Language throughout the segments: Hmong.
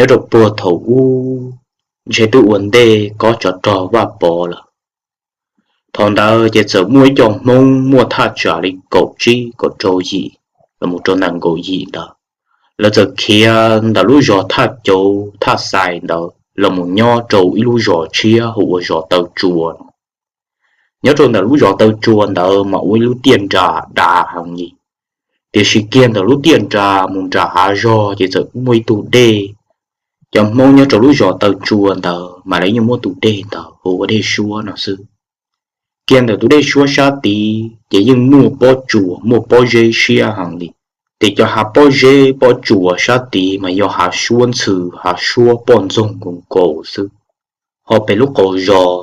Nyob rau puag thaum ub, ntshe twb ua ntej kob tsov rog Vaj Pov lawm. Thaum ntawd ces txawm muaj ib co Hmoob muaj thaj tsam li kaum tsib kaum rau yim los mus rau ntam nkaum yim ntawd, lawv txawm khiav ntawm lub zos Thaj Cauv Thaj Xais ntawd los mus nyob rau ib lub zos tshiab hu ua zos Taw Tsua no. Nyob rau ntawm lub zos Taw Tsua ntawd mas ua ib lub tiaj nras dav heev li, tiam sis kiag ntawm lub tiaj nras mus nram hav zog ces txawm muaj ib tug dej. Cov Hmoob nyob rau lub zos Taw Tsua ntawd mas lawv yeej muab tus dej ntawd hu ua dej suab no xwb. Kiag ntawm tus dej suab sab tid ces yeej muaj pob tsuas muaj pob zeb siab heev li. Ces cov hav pob zeb pob tsuas sab tid mas yog hav suab ntxhw, hav suab poj ntxoog nkaus nkaus xwb. Ho pem lub qaum zos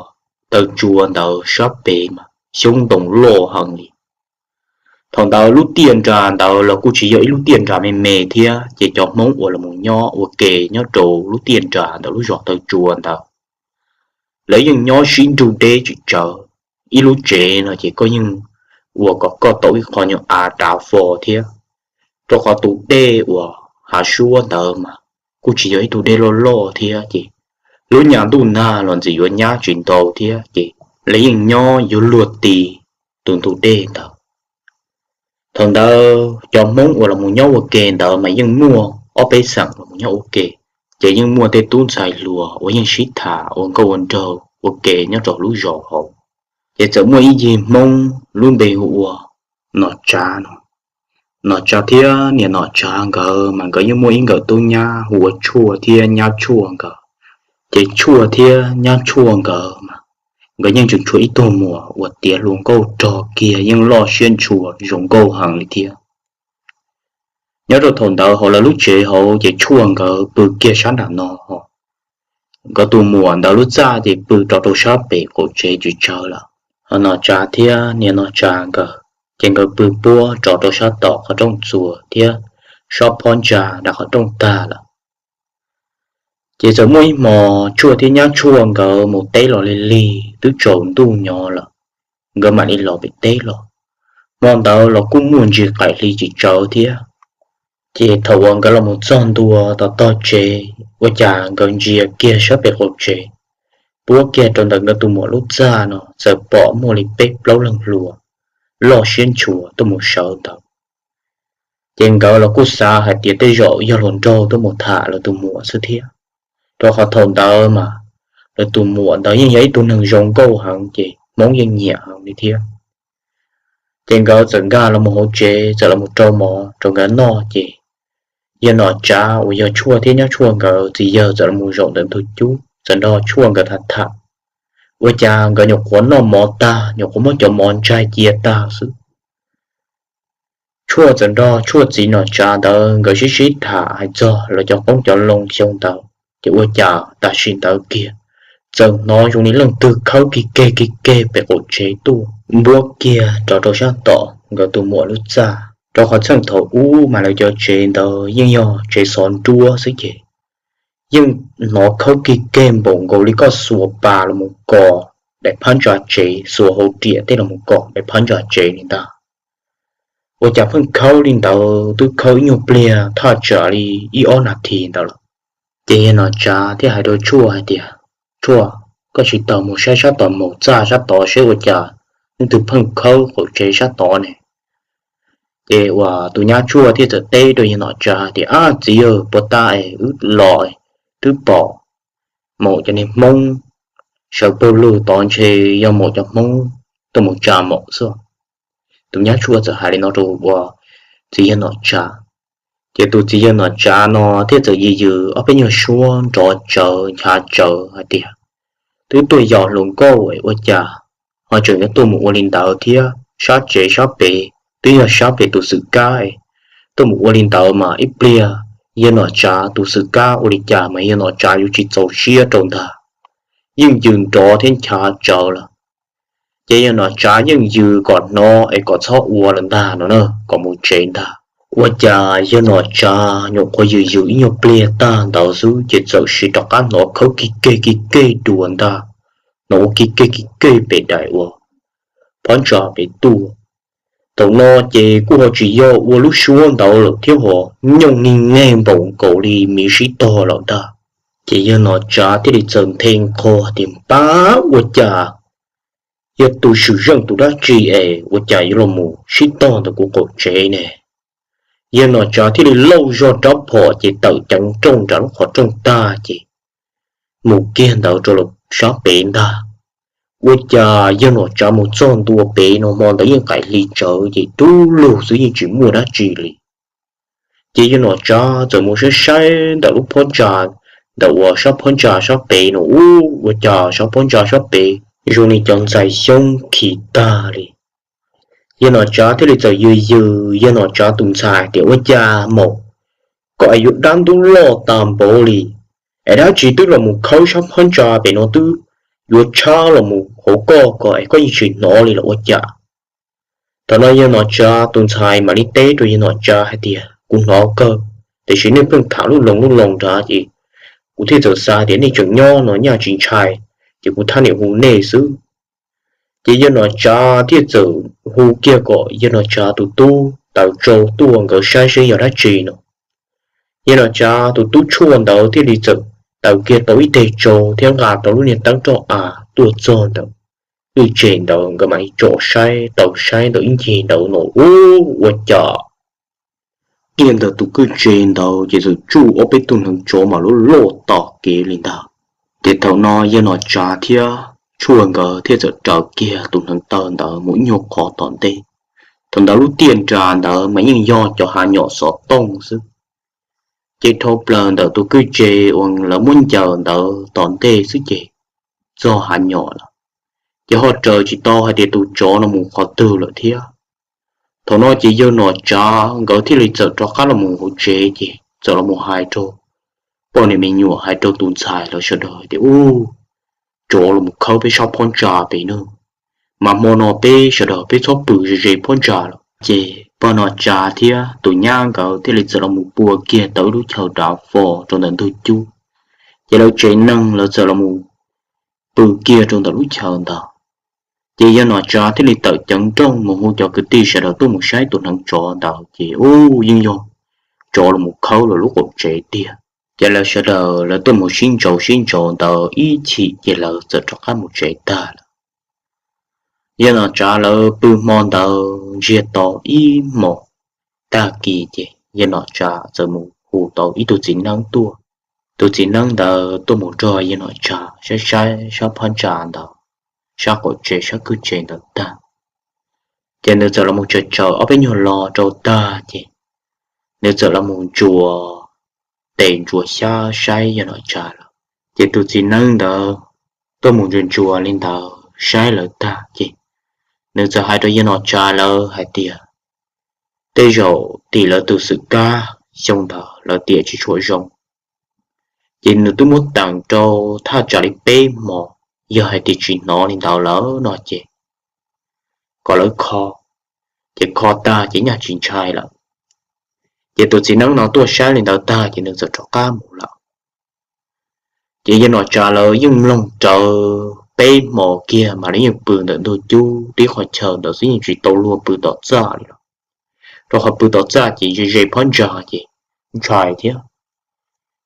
Taw Tsua ntawd sab pem mas xyoob ntoo loj heev li. Thaum ntawd lub tiaj nras ntawd los kuj tsis yog ib lub tiaj nras me me thiab, ces cov Hmoob uas los mus nyob ua ke nyob rau lub tiaj nras ntawm lub zos Taw Tsua ntawd, lawv yeej nyob sib nrug deb tsis tsawg. Ib lub tsev no ces koj yeej ua kom koj tau ib qho nyuag av dav fo thiab, rau qhov tus dej uas hav suab ntawd mas kuj tsis yog ib tug dej loj loj thiab, ces lub nyas ntuj nag los ntxim yuav nyab tsis ntau thiab, ces lawv yeej nyob yuav luag ti tus ntug dej ntawd. Thaum ntawd cov Hmoob uas los mus nyob ua ke ntawd mas yeej muaj ob peb xeem los mus nyob ua ke, ces yeej muaj tej tub ntxhais hluas uas yeej sib tham ua nkauj ua nraug ua ke nyob rau lub zos hauv. Ces txawm muaj ib yig Hmoob lub npe hu ua Nom Tsav no. Nom Tsav thiab niam Nom Tsav nkawd mas nkawd yeej muaj ib nkawm tub nyab hu ua Tshuaj thiab nyab Tshuaj nkawd. Ces Tshuaj thiab nyab Tshuaj nkawd mas nkawd yeej tseem tshuav ib tug muam uas tiav hluas nkauj rog kiag yeej loj siab ntshua zoo nkauj heev li thiab. Nyob rau thaum ntawd hauv lawv lub tsev hauv ces Tshuaj nkawd pw kiag sab nram no, nkawd tus muam ntawd lub txaj ces pw rov rau sab pem qaum tsev tsis tsawg lawm. Ho Nom Tsav thiab niam Nom Tsav nkawd ces nkawd pw puab rov rau sab tom qhov rooj txuas thiab sab phab ntsa nram qhov rooj tag lawm. Ces txawm muaj ib hmo Tshuaj thiab nyab Tshuaj nkawd mus teb los lig lig twb tsaus ntuj nyob lawm, nkawd mam li los pem teb los. Hmo ntawd los kuj muaj ntsis qaim hli tsis tsawg thiab. Ces thaum uas nkawd los mus txog ntua tom tog tsev ua cas nkawd ntsia kiag sab pem qaum tsev, puab kiag rau ntawm nkawd tus muam lub txaj no txawm pom muaj li peb plaub leeg hluas loj siab ntshua tuaj mus sawv ntawd. Ces nkawd los kuj xav hais tias tej zaum yog hluas nraug tuaj mus tham lawv tus muam xwb thiab, rau qhov thaum ntawd mas lawv tus muam ntawd yeej yog ib tug neeg zoo nkauj heev ces Hmoob yeej nyiam heev li thiab. Ces nkawd txawm nkag los mus hauv tsev txawm los mus rau mov rau nkawd noj ces yawg Nom Tsav uas yog Tshuaj thiab nyab Tshuaj nkawd txiv yawg txawm los mus zaum ntawm ntug cub txawm nrog Tshuaj nkawd tham tham. Ua cas nkawd nyuam qhuav noj mov tag nyuam qhuav muab cov mov ntsaig cia tag xwb, Tshuaj txawm nrog Tshuaj txiv Nom Tsav ntawd nkawd sib sib tham hais txog lawv cov qoob cov loo xyoo ntawd, ces ua cas tam sim ntawd kiag txawm hnov zoo li leej twg khawb kig keg kig keg pem qaum tsev tuaj npuab kiag rov rau sab tom nkawd tus muam lub txaj. Rau qhov txheej thaum ub mas lawv cov tsev ntawd yeej yog tsev xov nruab xwb ces yeej hnov khawb kig keg npaum nkaus li koj xuas pas los mus kos daim phab ntsa tsev, xuas hauv riam tej los mus kos daim phab ntsa tsev li ntag. Ua cas pheej khawb li ntawd twb khawb ib nyuag pliag thaj tsam li ib ob nas this ntawd lawm. Ces yawg Nom Tsav thiaj hais rau Tshuaj hais tias, Tshuaj, koj tsis tau mus saib sab tom mus txaj sab tod seb ua cas leej twg pheej khawb qaum tsev sab tod ne? Ces uas tus nyab Tshuaj thiaj txawm teb rau yawg Nom Tsav tias, Ab txiv, puas tas es wb los twb pom maum cov niag Hmoob sawv pawg lug tod ntshe yog maum cov Hmoob tuaj mus tsa maum xwb. Tus nyab Tshuaj txawm hais li no rau uas txiv yawg Nom Tsav. Ces tus txiv yawg Nom Tsav no thiaj txawm yws yws ob peb nyuag suab nrov tsawv nchav tsawv hais tias, Twb tuaj yos hluas nkauj ua cas ho tseem yuav tuaj mus ua li ntawd thiab? Sab tsev sab pem twb yog sab pem tus xwm kab, tuaj mus ua li ntawd mas ib pliag yawg Nom Tsav tus xwm kab ua li cas mas yawg Nom Tsav yuav tsis txaus siab rau ntag. Yeej yws nrov thiab nchav tsawv lawm. Ces yawg Nom Tsav yeej yws kom hnov es kom txhob ua lawm ntag no na, kom mus tsev ntag. Ua cas yawg Nom Tsav nyuam qhuav yws yws ib nyuag pliag tag ntawd xwb ces txawm sim rov qab hnov khawb kig keg kig keg dua ntag, hnov ua kig keg kig keg pem daim uas phab ntsa pem tuaj. Thaum no ces kuj ho tsis yog ua lub suab ntawd lawm thiab, ho nyooj neeg nkaus li miv sib tog lawm ntag. Ces yawg Nom Tsav thiaj li txawm nthe nqho tias, Pab, ua cas yog tus swm zeej tus dab tsi es ua cas yuav los mus sib tog ntawm kuv qaum tsev ne? Yawg Nom Tsav thiaj li lauj zog rab phom ces tawm ceev nrooj nram lub qhov rooj tag ces mus kiag ntawd rau sab pem ntag. Ua cas yawg Nom Tsav mus txog ntua pem no hmo ntawd yeej qaim hli tsawv ces dub lug xwb, yeej tsis muaj dab tsi li. Ces yawg Nom Tsav txawm mus saib saib ntawm lub phab ntsa, ntawm uas sab phab ntsa sab pem no, ua cas sab phab ntsa sab pem zoo li cov ntxhais xyoob khi tag li. Yawg Nom Tsav thiaj li txawm yws yws yawg Nom Tsav tus ntxhais tias, Ua cas mas koj es yuav dab ntub loj tag npaum li, es dab tsi twb los mus khawb sab phab ntsa pem no twb yuav tshab los mus hauv koj ko es koj yeej tsis hnov li los ua cas? Thaum no yawg Nom Tsav tus ntxhais mam li teb rau yawg Nom Tsav hais tias, Kuv hnov kawg, tiam sis nej pheej tham lub loo lub loo nrad ces kuv thiaj txawm xav tias nej tseem nyob no nyaj tsis ntshai, ces kuv thab niam hu nej xwb. Ces yawg Nom Tsav thiaj txawm hu kiag kom yawg Nom Tsav tus tub taws tsau tuaj nkawd saib seb yog dab tsi no. Yawg Nom Tsav tus tub tshuaj ntawd thiaj li txawm taws kiag tau ib teg tsau thiab nqa tau lub niag teeb roj av tuaj txog ntawm kwj tse ntawd, nkawd mam li tsom saib tau saib ntawm ib ncig ntawd no, ua cas kiag ntawm tus kwj tse ntawd ces txawm tsuj ob peb tug hneev tsov mas loj loj tom kev li ntag. Ces thaum no yawg Nom Tsav thiab tshuaj nkawd thiaj txawm raws kiag tus hneev taw ntawd mus ib nyuag qhov tom ntej. Thaum ntawd lub tiaj nras ntawd mas yeej yog cov hav nyom xov tooj xwb. Ces dhau plaws ntawm tus kwj tse uas lawv muab ncaws ntawd tom ntej xwb ces txog hav nyom lawm. Ces ho raws tsis tau hais tias tus tsov no mus qhov twg lawm thiab. Thaum no ces yawg Nom Tsav nkawd thiaj li txawm rov qab los mus hauv tsev ces txawm los mus hais rau poj niam me nyuam, hais rau tus ntxhais lawv sawv daws tias, Ub, tsov los mus khawb peb sab phab ntsa pem no, mas hmo no peb sawv daws peb txhob pw ze ze phab ntsa lawm. Ces poj Nom Tsav thiab tus nyab nkawd thiaj li txawm los mus pua kiag tau ib lub chaw dav fo rau ntawm ntug cub. Ces lawv tsev neeg lawv txawm los mus pw kiag rau ntawm lub chaw ntawd. Ces yawg Nom Tsav thiaj li tawm ceev nrooj mus hu cov kwv tij sawv daws tuaj mus saib tus hneev tsov ntawd ces ub, yeej yog tsov los mus khawb lawv lub qaum tsev tiag. Ces lawv sawv daws lawv tuaj mus sib ntsauv sib ntsauv ntawd ib chim ces lawv txawm rov qab mus tsev tag lawm. Yawg Nom Tsav lawv pw hmo ntawd ntsiag to ib hmos, tag kis ces yawg Nom Tsav txawm mus hu tau ib tug txiv neeb tuaj. Tus txiv neeb ntawd tuaj mus nrog yawg Nom Tsav saib saib sab phab ntsa ntawd, sab qaum tsev sab kwj tse ntawd tag, ces nws txawm los mus tsaws tsaws ob peb nyuag lo rau tag ces nws txawm los mus ntsuas tes ntsuas xyab saib yawg Nom Tsav lawm. Ces tus txiv neeb ntawd tuaj mus ntsuas ntsuas li ntawd saib lawv tag ces nws txawm hais rau yawg Nom Tsav lawv hais tias, Tej zaum tim lawv tus xwm kab xyoo ntawd lawv tiam tsis tshua zoo, ces nws twb muab teem rau thaj tsam li peb hmos, yog hais tias tsis hnov li ntawd lawm no ces kom lawv kho, ces kho tag ces nyaj tsis ntshai lawm. Ces tus txiv neeb no tuaj saib li ntawd tag ces nws txawm rov qab mus lawm. Ces yawg Nom Tsav lawv yeej mloog rawv peb hmos kiag mas lawv yeej pw ntawm ntug cub tib qhov chaw ntawd xwb, yeej tsis tau luag pw tom txaj li lawm, rau qhov pw tom txaj ces ze ze phab ntsa ces ntshai thiab.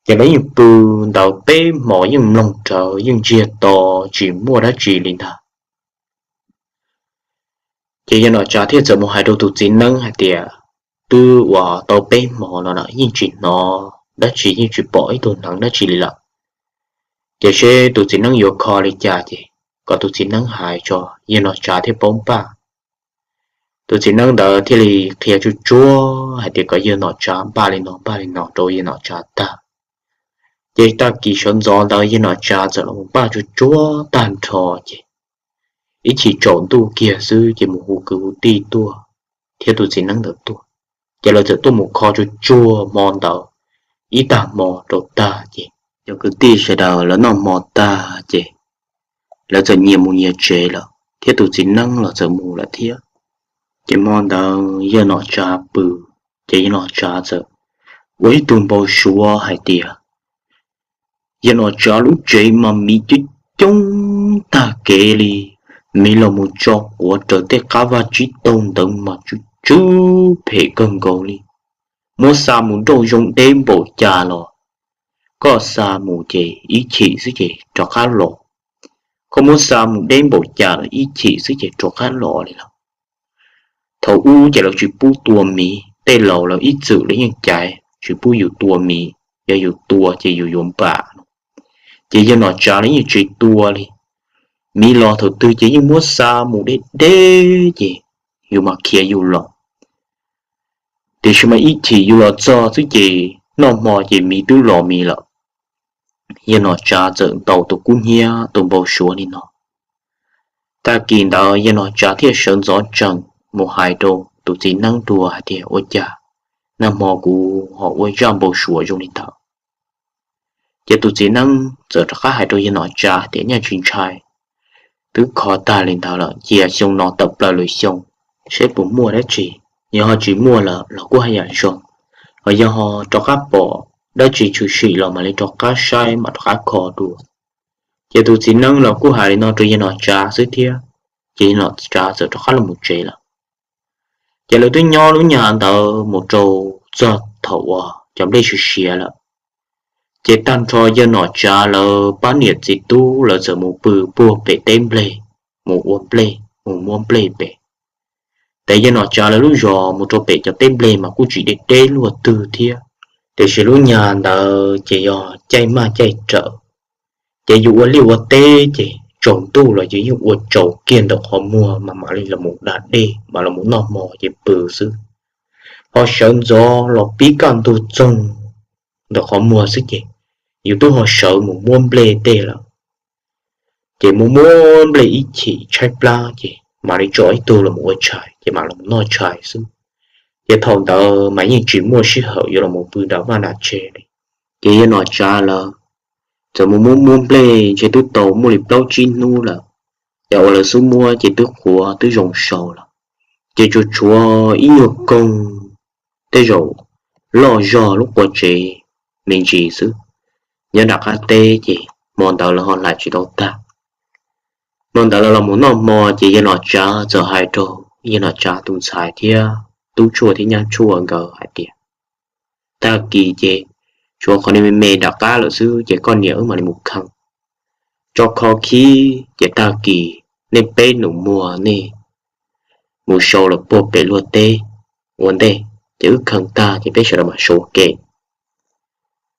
Ces lawv yeej pw ntawd peb hmos yeej mloog rawv yeej ntsiag to, tsis muaj dab tsi li ntag. Ces yawg Nom Tsav thiaj txawm mus hais rau tus txiv neeb hais tias, Twb ua tau peb hmos no lawm yeej tsis hnov dab tsi, yeej tsis pom ib tug hneev dab tsi li lawm. Ces seb tus txiv neeb yuav kho li cas ces kom tus txiv neeb hais tso, yawg Nom Tsav thiaj paub npaj. Tus txiv neeb ntawd thiaj li qhia tsuag tsuag hais tias kom yawg Nom Tsav npaj li no npaj li no rau yawg Nom Tsav tag. Ces tag kis sawv ntxov ntawd yawg Nom Tsav txawm los npaj tsuag tsuag tag nrho ces ib chim tsaus ntuj kiag xwb ces mus hu kwv hu tij tuaj thiab tus txiv neeb ntawd tuaj. Ces lawv txawm tuaj mus kho tsuag tsuag hmo ntawd ib tag hmo rau tag ces cov kwv tij sawv daws lawv noj hmo tag ces lawv txawm nyias mus nyias tsev lawm thiab tus txiv neeb los txawm mus lawm thiab. Ces hmo ntawd yawg Nom Tsav pw, ces yawg Nom Tsav txawm ua ib tug npau suav hais tias yawg Nom Tsav lub tsev mas miv coob coob tag kev li, Miv los mus tso quav raws tej qab vaj tsib taug ntawd mas tsw tsw phem kawg nkaus li. Muab xa mus nrauj zoo deb npaum cas los koj xa mus ces ib chim xwb ces rov qab los. Koj muab xa mus deb npaum cas los ib chim xwb ces rov qab los li lawm. Thaum ub ces lawv tsis pub tua miv, tej laus lawv ib txwm lawv yeej caiv tsis pub yus tua miv, yog yus tua ces yus yuav npam. Ces yawg Nom Tsav los yeej tsis tua li. Miv los thaum twg ces yeej muab xa mus deb deb ces yus mas khiav yus los. Tiam sis mas ib chim yus los txog xwb ces noj hmo ces miv twb los miv lawm. Yawg Nom Tsav txawm ntaus tus kub hnyiab tus npau suav li no. Tag kis ntawd yawg Nom Tsav thiaj sawv ntxov tsees mus hais rau tus txiv neeb dua hais tias, Ua cas nag hmo kuv ho ua zaj npau suav zoo li ntawd? Ces tus txiv neeb txawm rov qab hais rau yawg Nom Tsav tias, Nyaj tsis ntshai, twb kho tag li ntawd lawm, cia xyoo no tawm plaws lwm xyoo seb puas muaj dab tsi. Yog ho tsis muaj lawm los kuj haj yam zoo, ho yog ho rov qab pom dab tsi tshwm sim los mam li rov qab saib mam rov qab kho dua. Ces tus txiv neeb los kuj hais li no rau yawg Nom Tsav xwb thiab, ces yawg Nom Tsav txawm rov qab los mus tsev lawm. Ces lawv twb nyob lub nyag ntawd mus rau txog thaum uas cov nplej siav siav lawm. Ces tag nrho yawg Nom Tsav lawv pab niam txiv tub lawv txawm mus pw puag pem teb nplej, mus ua nplej mus muab nplej pem. Ces yawg Nom Tsav lawv lub zos mus rau pem cov teb nplej mas kuj tsis deb deb luaj twg thiab, tiam sis lub nyag ntawd ces yog caij maj caij rawm. Ces yus ua liaj ua teb ces tsaus ntuj los yus yeej ua tsaus kiag ntawm qhov muag mas mam li los mus da dej mam los mus noj hmo ces pw xwb. Ho sawv ntxov los pib kaj ntug txoog ntawm qhov muag xwb ces yus twb ho sawv mus muab nplej tej lawm. Ces mus muab nplej ib chim tshaib plab ces mam li tso ib tug los mus ua tshais ces mam los noj tshais xwb. Ces thaum ntawd mas yeej tsis muaj sij hawm yuav los mus pw nram vaj nram tsev li. Ces yawg Nom Tsav lawv txawm mus muab muab nplej ntshe twb tau muaj li plaub tsib hnub lawm. Ces uas lawv xub muab ces twb qhuav twb zoo sau lawm. Ces tsuas tshuav ib nyuag koog tej zaum loj zog lub qua tsev me ntsis xwb. Nyob nram qab teb ces hmo ntawd lawv ho hlais tsis tau tag. Hmo ntawd lawv los mus noj hmo ces yawg Nom Tsav txawm hais rau yawg Nom Tsav tus ntxhais thiab tub tshuaj thiab nyab tshuaj nkawd hais tias, Tag kis ces tshuav qhov niag me me nram qab lawm xwb ces koj niam wb mam li mus kheej tso kho khib ces tag kis nej peb nus muag nej mus sau los puag pem luag teb ua ntej, ces wb kheej tag ces peb sawv daws mam sau ua ke.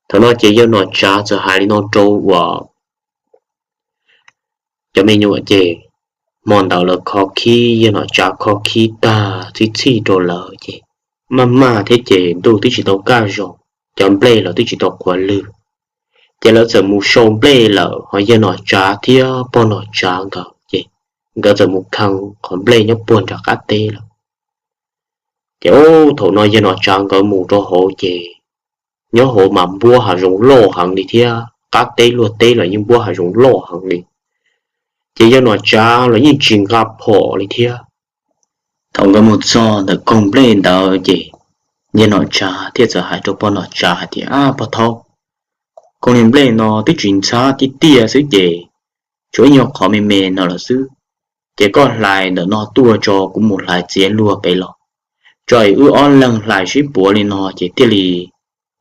Thaum no ces yawg Nom Tsav txawm hais li no rau uas cov me nyuam ces hmo ntawd lawv kho khib, yawg Nom Tsav kho khib tag txhij txhij rau lawv ces maj maj thiab ces ntuj twb tsis tau kaj zoo, cov nplej los twb tsis tau qhuav lwg. Ces lawv txawm mus sau nplej lawm, ho yawg Nom Tsav thiab pog Nom Tsav nkawd ces nkawd txawm mus kheej qhov nplej nyob puag nram qab teb lawm. Ces thaum no yawg Nom Tsav nkawd mus rau hauv ces nyob hauv mas npuab hav zoov loj heev li thiab qab teb luag teb los yeej npuab hav zoov loj heev li. Ces yawg Nom Tsav los yeej tsis nqa phom li thiab. Thaum nkawd mus txog ntawm koog nplej ntawd ces yawg Nom Tsav thiaj txawm hais rau pog Nom Tsav hais tias, Ab pog thaub, koog niag nplej no twb tsis ntxhab tiag tiag xwb ces tshuav ib nyuag qhov me me no lawm xwb. Ces koj hlais ntawm no tuaj tso kuv mus hlais txiav luag pem los, tso es wb ob leeg hlais sib puav li no ces thiaj li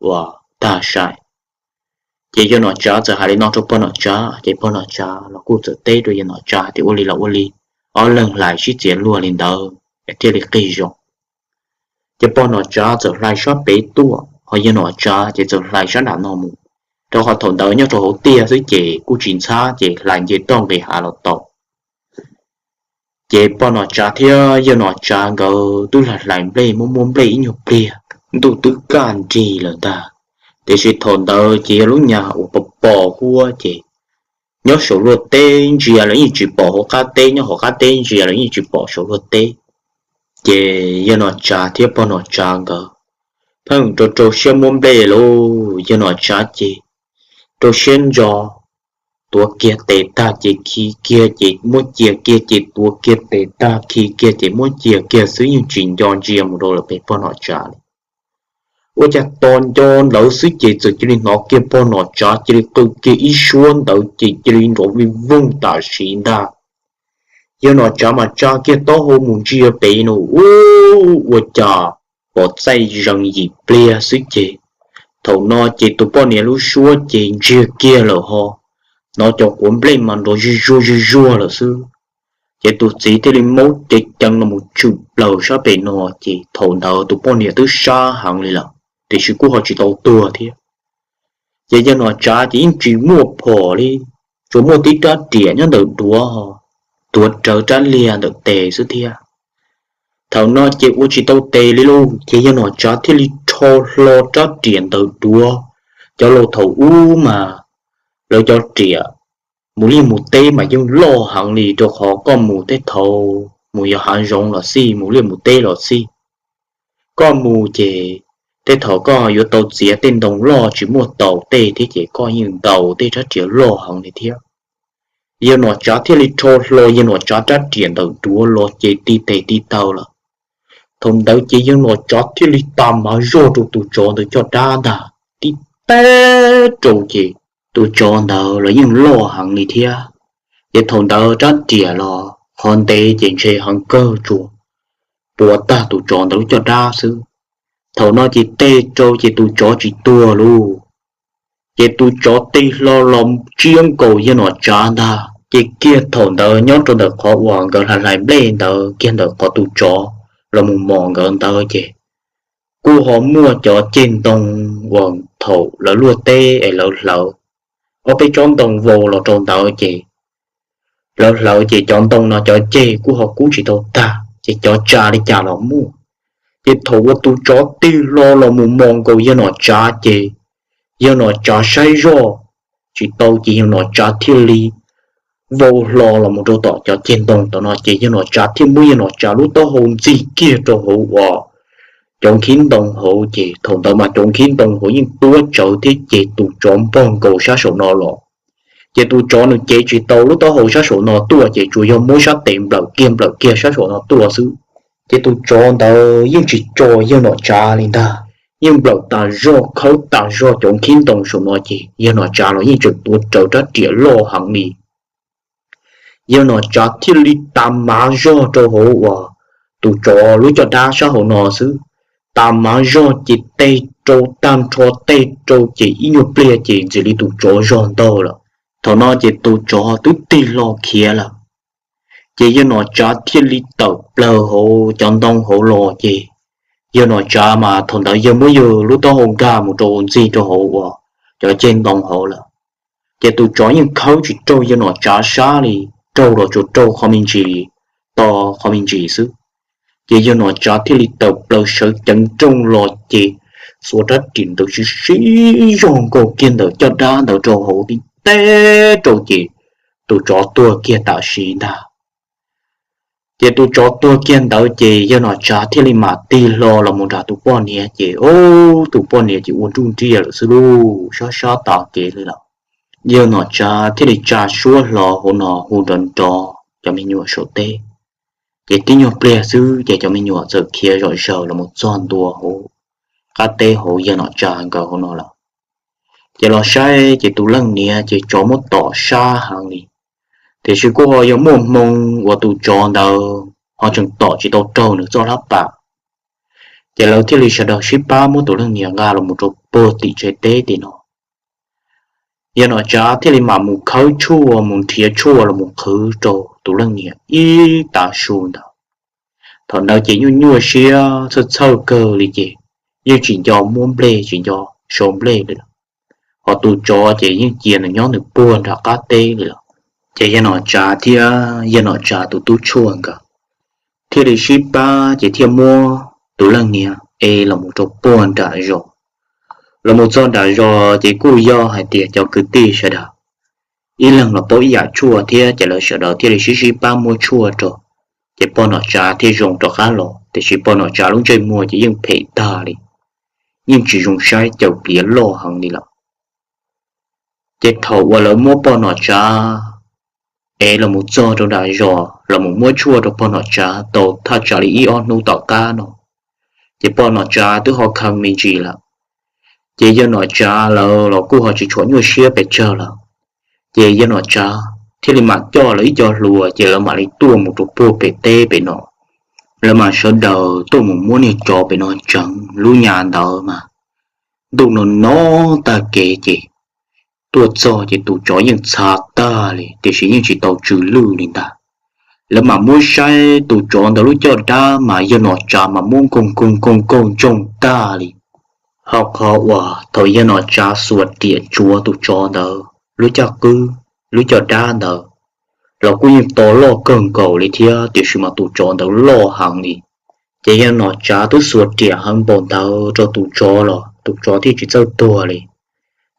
uas tag sai. Ces yawg Nom Tsav txawm hais li no rau pog Nom Tsav ces pog Nom Tsav los kuj txawm teb rau yawg Nom Tsav tias, Ua li los ua li, ob leeg hlais sib txiav luag li ntawd es thiaj li qig zoo. Ces pog Nom Tsav txawm hlais sab pem tuaj, ho yawg Nom Tsav ces txawm hlais sab nram no mus, rau qhov thaum ntawd nyob rau hauv tiag xwb ces kuj tsis ntxhab ces hlais nce toj nqis hav los tau. Ces pog Nom Tsav thiab yawg Nom Tsav nkawd twb hlais hlais nplej muab muab nplej ib nyuag pliag, ntuj twb kaj nrig lawm ntag. Tiam sis thaum ntawd ces yog lub nyag uas pos pos huab ces nyob saum luag teb ntsia los yeej tsis pom hauv qab teb, nyob hauv qab teb ntsia los yeej tsis pom saum luag teb. Ces yawg Nom Tsav thiab pog Nom Tsav nkawd pheej rau rau siab muab nplej lauj, yawg Nom Tsav ces rau siab ntso, tuav kiag tes tag ces khi kiag ces muab cia kiag ces tuav kiag tes tag khi kiag ces muab cia kiag xwb, yeej tsis nco ntsia mus rau lawm pem pog Nom Tsav li. Ua cas tos nco ntawd xwb ces txawm cia li hnov kiag pog Nom Tsav cia li qw kiag ib suab ntawd ces cia li nrov vij vooj tam sim ntag. Yawg Nom Tsav mas tsa kiag taub hau mus ntsia pem no, ua cas pom txaij zees yim pliag xwb ces, thaum no ces tus poj niam lub suab ces ntsiag kiag lawm ho, hnov cov quav nplej mas nrov zuj zuag zuj zuag lawm xwb. Ces tus txiv thiaj li maub cev cees los mus tshwm plaws sab pem no, ces thaum ntawd tus poj niam twb sab heev li lawm, tiam sis kuj ho tsis tau tuag thiab. Ces yawg Nom Tsav ces yeej tsis muaj phom li, tsuas muaj tib rab riam nyob ntawm duav, tuav rawv rab liag ntawm tes xwb thiab. Thaum no ces ua tsis tau tes li lauj, ces yawg Nom Tsav thiaj li rho hlo rab riam ntawm duav. Cov laus thaum ub mas lawv cov riam mus liaj mus teb mas yeej loj heev li, rau qhov koj mus tej thaum mus yos hav zoov los xij, mus liaj mus teb los xij, koj mus ces tej thaum koj yuav tau txiav tej ntoo loj tsis muaj taus tej thiab, ces koj yeej ntaus tej rab riam loj heev li thiab. Yawg Nom Tsav thiaj li rho hlo yawg Nom Tsav rab riam ntawm duav los ces ti tes ti taw lawm. Thaum ntawd ces yawg Nom Tsav thiaj li tas mav zog rau tus tsov ntawd caj dab ntag, tib teg rau ces tus tsov ntawd los yeej loj heev li thiab. Ces thaum ntawd rab riam los qhov ntev ces ntshe heev kawg, tsuas puas tag tus tsov ntawd lub caj dab xwb. Thaum no ces teg rau ces tus tsov tsis tuag lauj. Ces tus tsov tig hlo los tsiab nkaus yawg Nom Tsav ntag, ces kiag thaum ntawd nyob rau ntawm qhov uas nkawd hlais hlais nplej ntawd, kiag ntawm qhov tus tsov los mus mos nkawd ntawd ces kuj ho muaj cov ceg ntoo uas thaum lawv luaj teb es lawv hlawv ob peb tsob ntoo vau los rau ntawd ces lawv hlawv ces cov ntoo no cov ceg kuj ho kub tsis tau tag, ces cov tsa li cas los muaj. Ces thaum uas tus tsov tig hlo los mus mos nkaus yawg Nom Tsav ces yawg Nom Tsav saib zoj tsis tau ces yawg Nom Tsav thiaj li vau hlo los mus rau tom cov ceg ntoo tom no, ces yawg Nom Tsav thiaj muab yawg Nom Tsav lub taub hau ntxig kiag rau hauv uas cov nkhib ntoo hauv, ces thaum ntawd mas cov nkhib ntoo hauv yeej tuab tsawv thiab, ces tus tsov npog nkaus sab saum no los. Ces tus tsov nws cev tsis tau lub taub hau sab saum no tuaj, ces tsuas yog muab sab tes nplawm kiag nplawm kiag sab saum no tuaj xwb. Ces tus tsov ntawd yeej tsis tso yawg Nom Tsav li ntag, yeej nplawm tas zog khawb tas zog cov nkhib ntoo saum no, ces yawg Nom Tsav los yeej tseem tuav rawv rab riam loj heev li. Yawg Nom Tsav thiaj li tas mav zog rau hauv uas tus tsov lub caj dab sab hauv no xwb. Tas mav zog ces teg rau tag nrho, teg rau ces ib nyuag pliag ces ntxim li tus tsov zog ntaug lawm. Thaum no ces tus tsov twb tig hlo khiav lawm. Ces yawg Nom Tsav thiaj li tawm plaws hauv cov ntoo hauv los, ces yawg Nom Tsav mas thaum ntawd yawg muab yawg lub taub hau nkag mus rau ntxig rau hauv uas cov ceg ntoo hauv lawm. Ces tus tsov yeej khawb tsis raug yawg Nom Tsav sab li, raug los tsuas raug qhov me ntsis, to qhov me ntsis xwb. Ces yawg Nom Tsav thiaj li tawm plaws sawv ceev nrooj los ces xuas rab riam ntawd sib sib zog nkaus kiag ntawm caj dab ntawd rau hauv tib teg rau ces tus tsov tuag kiag tam sim ntag. Ces tus tsov tuag kiag ntawd ces yawg Nom Tsav thiaj li mam tig hlo los mus nrog tus poj niam, ces ub, tus poj niam ces ua nruj nriaj lawm xwb lauj, sab sab tas kev li lawm. Yawg Nom Tsav thiaj li tsa suab hlo hauv no hu nrov nrov cov me nyuam saum teb. Ces tib nyuag pliag xwb ces cov me nyuam txawm khiav zom zaws los mus txog ntua hauv qab teb hauv yawg Nom Tsav nkawd hauv no lawm. Ces los saib ces tus leej niam ces tsov muab tom sab heev li, tiam sis kuj ho yog muaj hmoo uas tus tsov ntawd ho tseem tom tsis tau raug nws txoj hlab pas. Ces lawv thiaj li sawv daws sib pab muab tus leej niam nqa los mus rau puag tim tsev teb tim no. Yawg Nom Tsav thiaj li mam mus khawb tshuaj, mus nrhiav tshuaj los mus qhwv rau tus leej niam ib tav su ntawd. Thaum ntawd ces nyuaj nyuaj siab txhawj txhawj kawg li ces yeej tsis nco muab nplej tsis nco sau nplej li lawm. Ho tus tsov ces yeej cia nws nyob nws puag nram qab teb li lawm. Ces yawg Nom Tsav thiab yawg Nom Tsav tus tub tshuaj nkawd thiaj li sib pab ces thiaj muab tus leej niam ev los mus rau puag nram zos. Los mus txog nram zos ces kuj yog hais tias cov kwv tij sawv daws ib leeg los paub ib yam tshuaj thiab, ces lawv sawv daws thiaj li sib sib pab muab tshuaj rau. Ces pog Nom Tsav thiaj zoo rov qab los, tiam sis pog Nom Tsav lub ntsej muag ces yeej phem tag li, yeej tsis zoo saib, caws pliav loj heev li lawm. Ces thaum uas lawv muab pog Nom Tsav ev los mus txog rau nram zos los mus muab tshuaj rau pog Nom Tsav tau thaj tsam li ib ob hnub tom qab no, ces pog Nom Tsav twb ho kheev me ntsis lawm. Ces yawg Nom Tsav lawv los kuj ho tsis tshua nyuaj siab pes tsawg lawm. Ces yawg Nom Tsav thiaj li mam coj lawv ib co hluas ces lawv mam li tuaj mus rau puag pem teb pem no. Lawv mam sawv daws tuaj mus muab niag tsov pem no tseev. Lub nyam ntawd mas ntuj no no tag kev ces tuaj txog ces tus tsov yeej txhav tag li tiam sis yeej tsis tau tsw lwj li ntag. Lawv mam muab saib tus tsov ntawd lub caj dab mas yawg Nom Tsav mas muab nkoog nkoog nkoog nkoog ntsoog tag li. Ho qhov uas thaum yawg Nom Tsav xuas riam tsuav tus tsov ntawd lub caj qwb, lub caj dab ntawd los kuj yeej to loj kawg nkaus li thiab tiam sis mas tus tsov ntawd loj heev li. Ces yawg Nom Tsav twb xuas riam heev npaum ntawd rau tus tsov los tus tsov thiaj tsis txawj tuag li.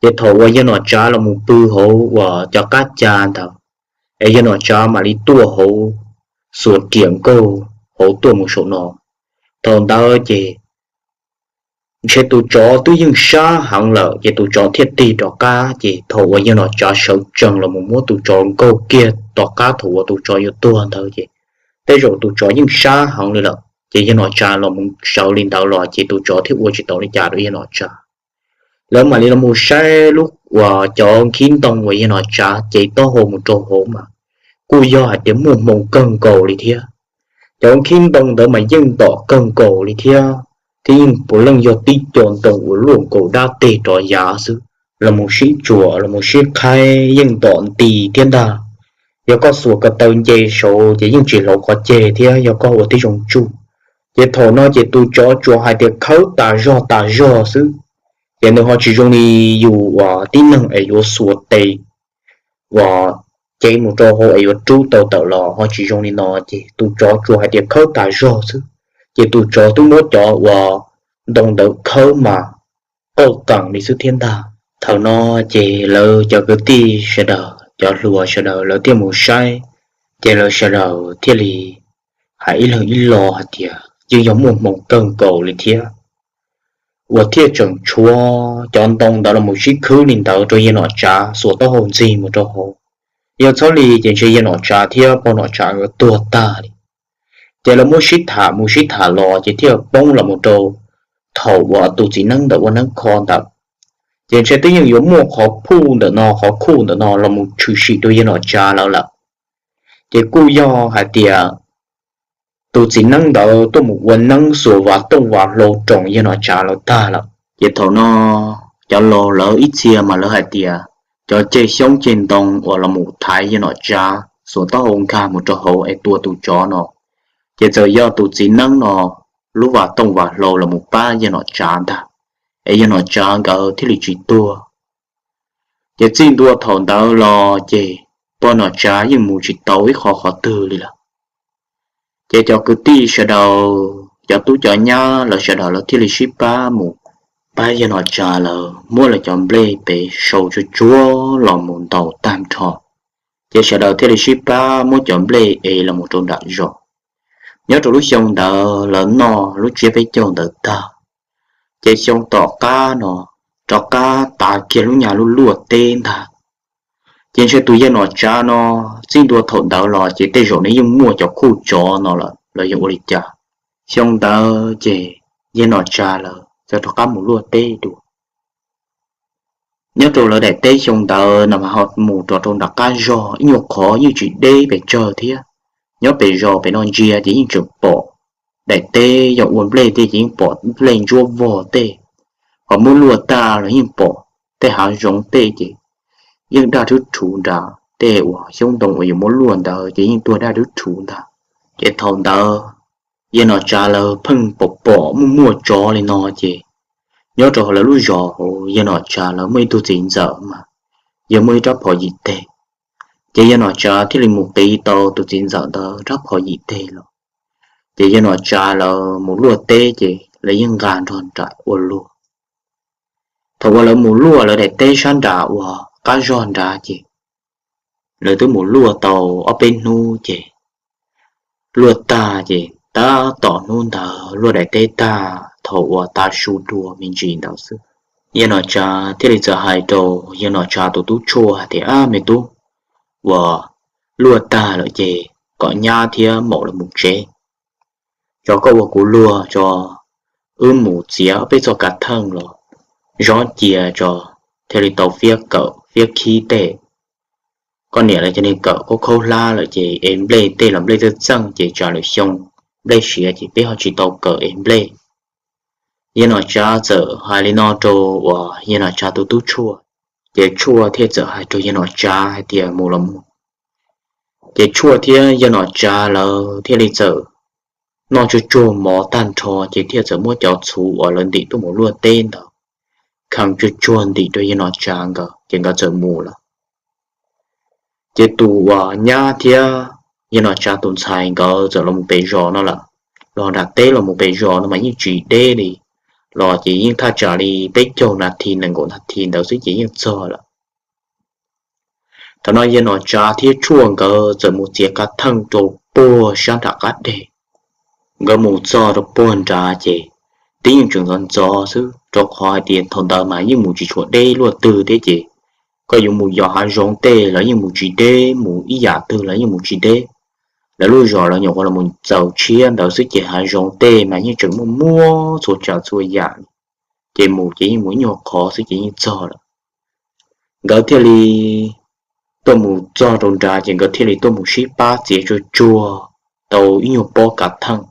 Ces thaum uas yawg Nom Tsav los mus pw hauv uas cov qab ca ntawd es yawg Nom Tsav mam li tuaj hauv, xuas riam nkaug hauv tuaj mus saum no. Thaum ntawd ces ntshe tus tsov twb yeej sab heev lawm ces tus tsov thiaj tig rov qab. Ces thaum uas yawg Nom Tsav sawv tsees los mus muab tus tsov nkaug kiag tom qab thaum uas tus tsov yuav tuag ntawd ces tej zaum tus tsov yeej sab heev li lawm ces yawg Nom Tsav los mus sawv li ntawd los ces tus tsov thiaj ua tsis tau li cas rau yawg Nom Tsav. Lawv mam li los mus saib lub uas cov nkhib ntoo uas yawg Nom Tsav cev taub hau mus rau hauv mas kuj yog hais tias muaj hmoo kawg nkaus li thiab. Cov nkhib ntoo ntawd mas yeej ntom kawg nkaus li thiab, thiab yeej puav leej yog tib co ntoo uas luaj nkaus dab teg rov yav xwb. Los mus sib tsuam los mus sib qhaib yeej ntom nti thiab ntag. Yog koj xuas ko taw nce saud ces yeej tsis hlauv qhov ceg thiab yog koj ua tib zoo tsuj. Ces thaum no ces tus tsov tsuas hais tias khawb tas zog tas zog xwb, ces nws ho tsis zoo li yus uas tib neeg es yuav xuas tes uas cev mus rau hauv es yuav rub tau tawm los ho tsis zoo li no. Ces tus tsov tsuas hais tias khawb tas zog xwb, ces tus tsov twb muab cov uas ntoo ntawd khawb mas qauj qees li xwb thiab ntag. Thaum no ces lawv cov kwv tij sawv daws, cov hluas sawv daws lawv thiaj mus saib, ces lawv sawv daws thiaj li hais ib leeg ib lo hais tias yeej yog muaj hmoo kawg nkaus li thiab, uas thiaj tseem tshuav cov ntoo ntawd los mus sib khwb li ntawd rau yawg Nom Tsav xuas taub hau ntxig mus rau hauv. Yog txhob li ces ntshe yawg Nom Tsav thiab pog Nom Tsav nkawd tuag tag li. Ces lawv muab sib tham mus sib tham los ces thiaj poob los mus rau thaum uas tus txiv neeb ntawd ua neeb kho ntawd. Ces ntshe twb yeej yuav muaj qhov khuj ntawm no qhov khuj ntawm no los mus tshwm sim rau yawg Nom Tsav lawv lawm. Ces kuj yog hais tias tus txiv neeb ntawd tuaj mus ua neeb xuas vas tooj vas hlau roos yawg Nom Tsav lawv tag lawm. Ces thaum no cov laus lawv ib txhia mas lawv hais tias cov ceg xyoob ceg ntoo uas los mus thaiv yawg Nom Tsav xuas taub hau nkag mus rau hauv es tua tus tsov no, ces txawm yog tus txiv neeb no lub vas tooj vas hlau los mus pab yawg Nom Tsav ntag, es yawg Nom Tsav nkawd thiaj li tsis tuag. Ces txij ntua thaum ntawd los ces pog Nom Tsav yeej mus tsis tau ib qho qhov twg li lawm. Ces cov kwv tij sawv daws, cov tub cov nyab lawv sawv daws lawv thiaj li sib pab mus pab yawg Nom Tsav lawv muab lawv cov nplej pem sau tsuag tsuag los mus ntaus tag nrho. Ces sawv daws thiaj li sib pab muab cov nplej es los mus rau nram zos. Nyob rau lub xyoo ntawd lawv noj lub tsiab peb caug ntawd tag, ces xyoo tom qab no rov qab tav kiag lub nyuag lub luaj teb ntag. Ces ntshe tus yawg Nom Tsav no txij ntua thaum ntawd los ces tej zaum nws yeej muaj cov khuj tsov no lawm los yog ua li cas. Xyoo ntawd ces yawg Nom Tsav lawv txawm rov qab mus luaj teb dua. Nyob rau lawv daim teb xyoo ntawd no mas ho mus rov rau nram qab zog ib nyuag qhov yeej tsis deb pes tsawg thiab. Nyob pem zos pem no ntsia ces yeej tseem pom daim teb yog ua nplej tej ces yeej pom nplej ntsuab vog tej, ho muab luaj tag los yeej pom tej hav zoov tej ces yeej daj rhuv rhuv nrad, tej uas xyoob ntoo uas yuav muab luaj ntawd ces yeej tuag daj rhuv rhuv ntag. Ces thaum ntawd yawg Nom Tsav lawv pheej pom pom muaj muaj tsov li no ces nyob rau hauv lawv lub zos hauv yawg Nom Tsav lawv muaj ib tug txiv ntxawm mas yog muaj ib rab phom yim teg. Ces yawg Nom Tsav thiaj li mus qiv tau tus txiv ntxawm ntawd rab phom yim teg los, ces yawg Nom Tsav lawv mus luaj teb ces lawv yeej nqa nrog nraim ua luaj. Thaum uas lawv mus luaj lawv daim teb sab nram uas qab zog nrad ces lawv twb mus luaj tau ob peb hnub ces luaj tag ces tab tom hnub ntawd luaj daim teb tag thaum uas tav su dua me ntsis ntawd xwb, yawg Nom Tsav thiaj li txawm hais rau yawg Nom Tsav tus tub tshuaj hais tias, Ab me tub, uas luaj tag lawm ces kom nyab thiab maum lawv mus tsev. Tso koj ua kuv luag tso, wb mus txiav peb txoj kav theej los zov cia tso, thiaj li tau fiab kawm fiab khib tej. koj niam lawv cov neeg kawm khaub khaub hlab lawm ces ev nplej tej los nplej txawj txeej ces tsam lwm xyoo nplej siav ces peb ho tsis tau kawm ev nplej. Yawg Nom Tsav txawm hais li no rau uas Yawg Nom Tsav tus tub Tshuaj, ces Tshuaj thiaj txawm hais rau Yawg Nom Tsav hais tias mus los mus. Ces Tshuaj thiab Yawg Nom Tsav lawv thiaj li txawm noj tsuag tsuag mov tag nrho ces thiaj txawm muab cov txhuv uas lawv ntim tuaj mus luaj teb ntawd kheev tsuag tsuag ntim rau Yawg Nom Tsav nkawd ces nkawd txawm mus lawm. Ces tus uas nyab thiab Yawg Nom Tsav tus ntxhais nkawd txawm los mus pem zos no lawm, los nram teb los mus pem zos no mas yeej tsis deb li, los ces yeej thaj tsam li peb caug nas this nees nkaum nas this ntawd xwb ces yeej txog lawm. Thaum no Yawg Nom Tsav thiab Tshuaj nkawd txawm mus txiav kav theej rau puag sab nram qab deg. Nkawd mus txog rau puag nrad ces twb yeej tseem ntxov ntxov xwb rau qhov hais tias thaum ntawd mas yeej mus tsis tshua deb luaj twg thiab ces koj yuav mus yos hav zoov tej los yeej mus tsis deb, mus ib yam twg los yeej mus tsis deb. Lawv lub zos lawv nyuam qhuav los mus txaus tshiab ntawd xwb ces hav zoov tej mas yeej tseem muaj muaj txhua tsav txhua yam, ces mus ces yeej mus ib nyuag qhov xwb ces yeej txog lawm. Nkawd thiaj li tuaj mus txog rau nrad ces nkawd thiaj li tuaj mus sib pab txiav tsuag tsuag tau ib nyuag pob kav theej.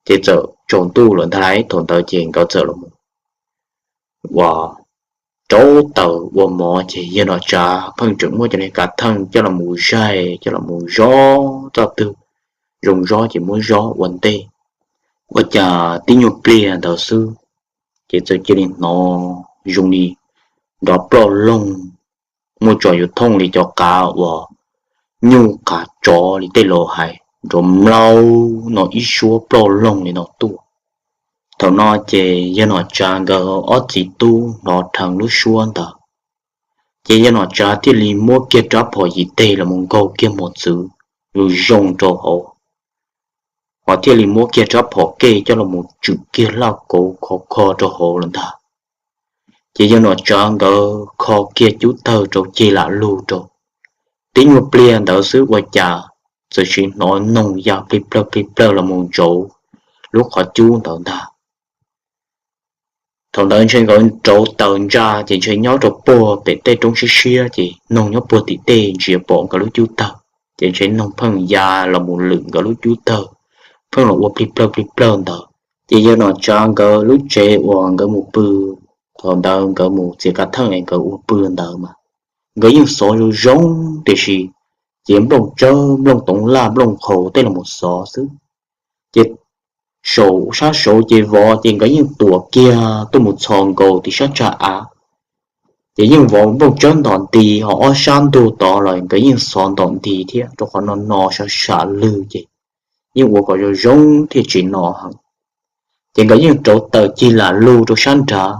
Ces txawm tsaus ntuj lawm ntag lauj, thaum ntawd ces nkawd txawm los ua rauv taws ua mov ces Yawg Nom Tsav pheej tseem muab cov niag kav theej coj los mus zaig coj los mus zov, txoj twg zoo zov ces muab zov ua ntej. Ua cas tib nyuag pliag ntawd xwb ces txawm cia li hnov zoo li nrov ploj loog, muaj tso yuav thooj li cov qav uas nyuj qav tsov li tej laus hais nrov mlaug no ib suab ploj loog li no tuaj. Thaum no ces Yawg Nom Tsav nkawd ob txiv tub hnov dheev lub suab ntawd, ces Yawg Nom Tsav thiaj li muab kiag rab phom yim teg los mus nkaug kiag mos txwv zoo zoo rau hauv, ho thiaj li muab kiag rab phom kej coj los mus tswm kiag laj kauv khov kho rau hauv lawm ntag. Ces Yawg Nom Tsav nkawd kho kiag cub tawg rau cig lam lug rau, tib nyuag pliag ntawd xwb ua cas txawm sim hnov noog ya plig plawg plig plawg los mus ntsauv lub qhov cub ntawd ntag. Thaum ntawd ntshe nkawd rauv taws ntsa ces ntshe nyob rau puag pem tej roob siab siab ces noog nyob puag tim tej ntsia pom nkawd lub cub tawg, ces ntshe noog pheej ya los mus lwm nkawd lub cub tawg, pheej los ua plig plawg plig plawg ntawd. Ces Yawg Nom Tsav nkawd lub tsev uas nkawd mus pw, thaum ntawd nkawd mus txiav kav theej es nkawd ua pw ntawd mas nkawd yeej xov zoo zoo, tiam sis ces nplooj tsawb nplooj toov laj nplooj qhaus tej los mus xov xwb. Ces saum sab saud ces vov ces nkawd yeej tuam kiag tuaj mus txhos nkaus tim sab tsag av, ces yeej vov nplooj tsawb ntom nti, ho ob sab ntug tod los nkawd yeej xov ntom nti thiab, rau qhov no no sam sam lwg ces yeej ua kom zoo zoo thiaj tsis no heev. Ces nkawd yeej rauv taws cig lam lug rau sab nrad,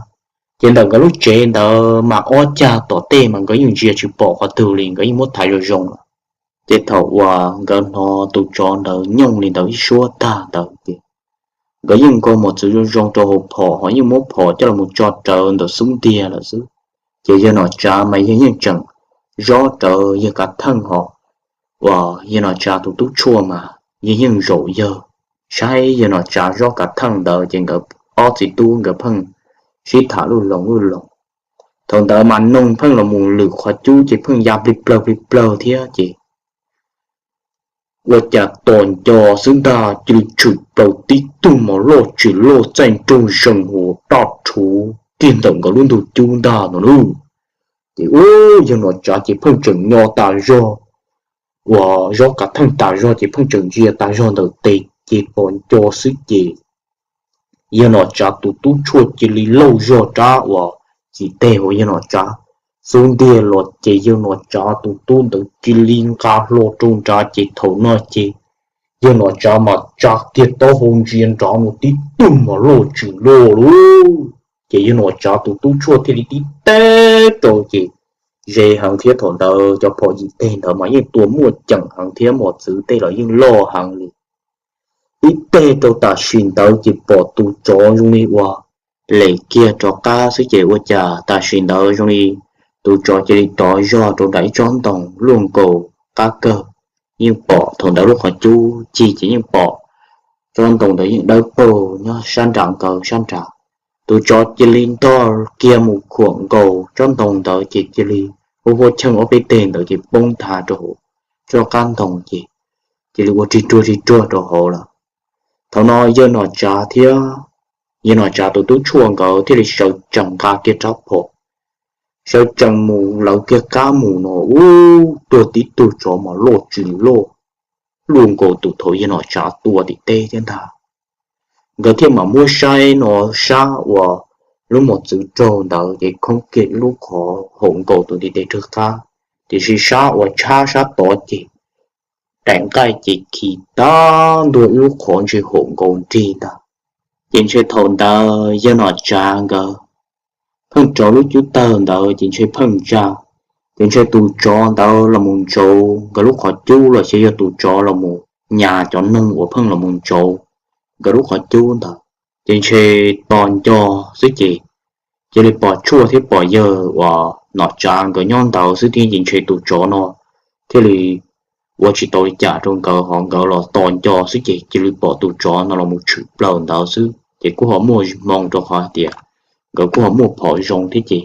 ces ntawm nkawd lub tsev ntawd mas ob cag tom tej mas nkawd yeej ntsia tsis pom qhov twg li, nkawd yeej muab thaiv zoo zoo lawm. Ces thaum uas nkawd hnov tus tsov ntawd nyooj li ntawd ib suab tag ntawd ces nkawd yeej nkaug mos txwv zoo zoo rau hauv phom, ho yeej muab phom coj los tso rawv ntawm xub ntiag lawm xwb. Ces Yawg Nom Tsav mas yawg yeej tseem zob rawv yawg kav theej ho, uas Yawg Nom Tsav tus tub Tshuaj mas yawg yeej zaum yawg saib Yawg Nom Tsav zob kav theej ntawd ces nkawd ob txiv tub nkawd pheej sib tham luj loos luj loos. Thaum ntawd mas noog pheej los mus lwm qhov cub ces pheej ya plig plawg plig plawg thiab ces ua cas tom nco xwb ntag cia li tshwm plaws tib tug mos loj tsis loj txaij nroog zees huas daj rhuv kiag ntawm nkawd lub ntug cub ntag no lauj. Ces ub, Yawg Nom Tsav ces pheej tseem nyo tas zog, uas zob kav theej tas zog ces pheej tseem ntsia tas zog ntawm tes ces tom nco xwb ces Yawg Nom Tsav tus tub Tshuaj cia li lauj zog rab uas txim teg hauv Yawg Nom Tsav xub ntiag los ces Yawg Nom Tsav tus tub ntawd cia li nqa hlo rau nrad ces thaum no ces Yawg Nom Tsav mas tsa kiag taub hau ntsia nrad mus tib tug mos loj tsis loj lauj. Ces Yawg Nom Tsav tus tub Tshuaj thiaj li tib teg rau ces ze heev thiab, thaum ntawd cov phom yim teg ntawd mas yeej tua muaj ceem heev thiab mos txwv tej los yeej loj heev li. Tib teg rau tam sim ntawd ces pom tus tsov zoo li uas lem kiag rov qab xwb ces ua cas tam sim ntawd zoo li tus tsov cia li rov zog rau nram ib tsob ntoo luaj nkaus qab kawg. Yeej pom thaum ntawd lub qhov cub cig ces yeej pom tsob ntoo ntawd yeej dawb paug nyob sab nram nkawd sab nrad. Tus tsov cia li ntog kiag mus khuam nkaus tsob ntoo ntawd ces cia li huab huab cheej ob peb teg ntawd ces poob nthav rau hauv tsob qab ntoo ces cia li ua rig ruag rig ruag rau hauv lawm. Thaum no yawg Nom Tsav thiab yawg Nom Tsav tus tub tshuaj nkawd thiaj li sawv tsees nqa kiag rab phom, sawv tsees mus lawv kiag qab mus no ub, tuag tib tug tsov mas loj tsis loj, luaj nkaus tus thaum yawg Nom Tsav tua tim teb thiab ntag. Nkawd thiaj mam muab saib no sab uas lub mos txwv raug ntawd ces khoob kiag ib lub qhov haum nkaus tus ntiv tes rag qab, tiam sis sab uas tshab sab tod ces daim nqaij ces khi tag ntua ib lub qhov ntshe haum nkaus nrig ntag. Ces ntshe thaum ntawd yawg Nom Tsav nkawd pheej rauv lub cub tawg ntawd ces ntshe pheej ntsa, ces ntshe tus tsov ntawd los mus ntsauv nkawd lub qhov cub los sis yog tus tsov los mus nyas cov noog uas pheej los mus ntsauv nkawd lub qhov cub ntawd, ces ntshe tos nco xwb ces cia li pom tshuaj thiab pom yawg uas Nom Tsav nkawd nyob ntawd xwb thiab ces ntshe tus tsov no thiaj li ua tsis tau li cas rau nkawd, ho nkawd los tos nco xwb ces cia li pom tus tsov no los mus tshwm plaws ntawd xwb ces kuj ho muaj hmoo rau qhov hais tias nkawd kuj ho muaj phom zoo thiab ces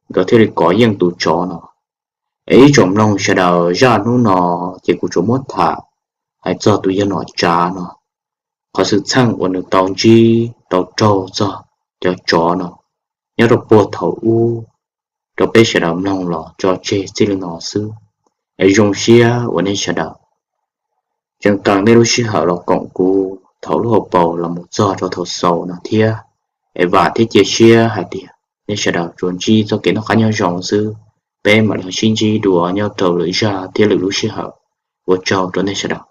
nkawd thiaj li kov yeej tus tsov no. Es ib tsoom mloog sawv daws, zaj hnub no ces kuv tsuas muab tham hais txog tus yawg Nom Tsav no, qhov xwm txheej uas nws tau ntsib tau raug txog cov tsov no nyob rau puag thaum ub rau peb sawv daws mloog los tso tseg txij li no xwb. Es zoo siab uas nej sawv daws tseem qee nej lub sij hawm los koom kuv thaum lub hauv paus los mus txog rau thaum xaus no thiab. Es vam thiab cia siab hais tias nej sawv daws tsuas ntsib txoj kev noj qab nyob zoo xwb. Peb mam li sib ntsib dua nyob rau lwm zaj thiab lwm lub sij hawm. Ua tsaug rau nej sawv daws.